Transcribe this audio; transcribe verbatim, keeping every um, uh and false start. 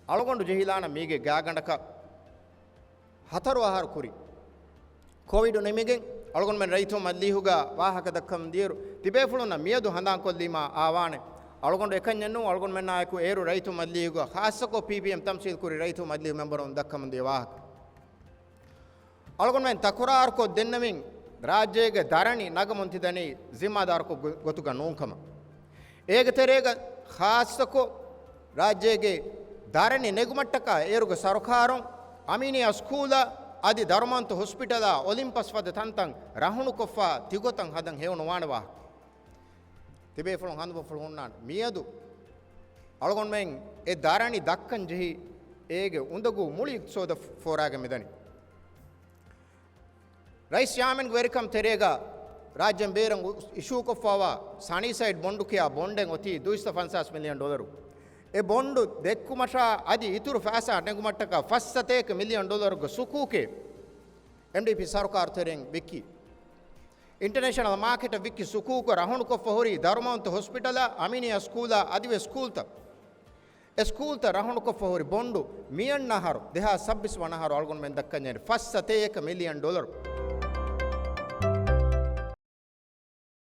އަޅުގަނޑު ޖެހިލާނަ މީގެ ގާގަނޑަކަށް ހަތަރު އަހަރު ކުރި. ކޮވިޑު ނިމިގެން އަޅުގަނޑުމެން ރައްޔިތުން މަޖިލީހުގަ ވާހަކަ ދައްކަމުން ދިޔައިރު، ތިބޭފުޅުންނަށް މިއަދު ހަނދާންކޮށްލީމާ އާވާނެ. އަޅުގަނޑު އެކަންޏެއް ނޫން، އަޅުގަނޑުމެންނާއެކު އޭރު ރައްޔިތުން މަޖިލީހުގަ ޚާއްޞަކޮށް ޕީޕީއެމް ތަމްސީލް ކުރި ރައްޔިތުން މަޖިލީހު މެމްބަރުން ދައްކަމުން ދިޔަ ވާހަކަ. އަޅުގަނޑުމެން ތަކުރާރުކޮށް ދެންނެވިން، ރާއްޖޭގެ ދަރަނި ނަގަމުން ތިދަނީ ޒިންމާދާރުކޮށް ގޮ-، ގޮތުގަ ނޫންކަމަށް. އޭގެ ތެރޭގަ ޚާއްޞަކޮށް، ރާއްޖޭގެ ދަރަނި ނެގުމަށްޓަކާ އޭރުގެ ސަރުކާރުން އަމީނިއާ ސްކޫލާ އަދި ދަރުމަންތު ހޮސްޕިޓަލާ އޮލިމްޕަސް ފަދަ ތަންތަން ރަހުނުކޮށްފަ ތިގޮތަށް ހަދަން ހެޔޮނުވާނެ ވާހަކަ. ތިބޭފުޅުން ހަނދުމަފުޅު ހުންނާނެ. މިއަދު އަޅުގަނޑުމެން އެ ދަރަނި ދައްކަން ޖެހި އޭގެ އުނދަގޫ މުޅި އިޤްތިޞާދަށް ފޯރާގެން މިދަނީ. ރައީސް ޔާމީންގެ ވެރިކަމުގެ ތެރޭގަ ރާއްޖޭން ބޭރަށް އިޝޫކޮށްފައިވާ ސަނީސައިޑް ބޮންޑު ކިޔާ ބޮންޑެއް އޮތީ ދުއިސައްތަ ފަންސާސް މިލިއަން ޑޮލަރު. އެ ބޮންޑު ދެއްކުމަށާ އަދި އިތުރު ފައިސާ ނެގުމަށްޓަކާ ފަސް ސަތޭކަ މިލިއަން ޑޮލަރުގެ ސުކޫކެއް އެމްޑީޕީ ސަރުކާރު ތެރެއިން ވިއްކި. އިންޓަރނޭޝަނަލް މާކެޓަށް ވިއްކި ސުކޫކު ރަހުނުކޮށްފަ ހުރި ދަރުމަވަންތަ ހޮސްޕިޓަލާ، އަމީނިއާ ސްކޫލާ އަދިވެސް ސްކޫލްތައް. އެ ސްކޫލްތައް ރަހުނުކޮށްފަ ހުރި ބޮންޑު މިއަންނަ އަހަރު، ދެހާސް ސައްބީސް ވަނަ އަހަރު އަޅުގަނޑުމެން ދައްކަންޖެހޭ ފަސް ސަތޭކަ މިލިއަން ޑޮލަރު.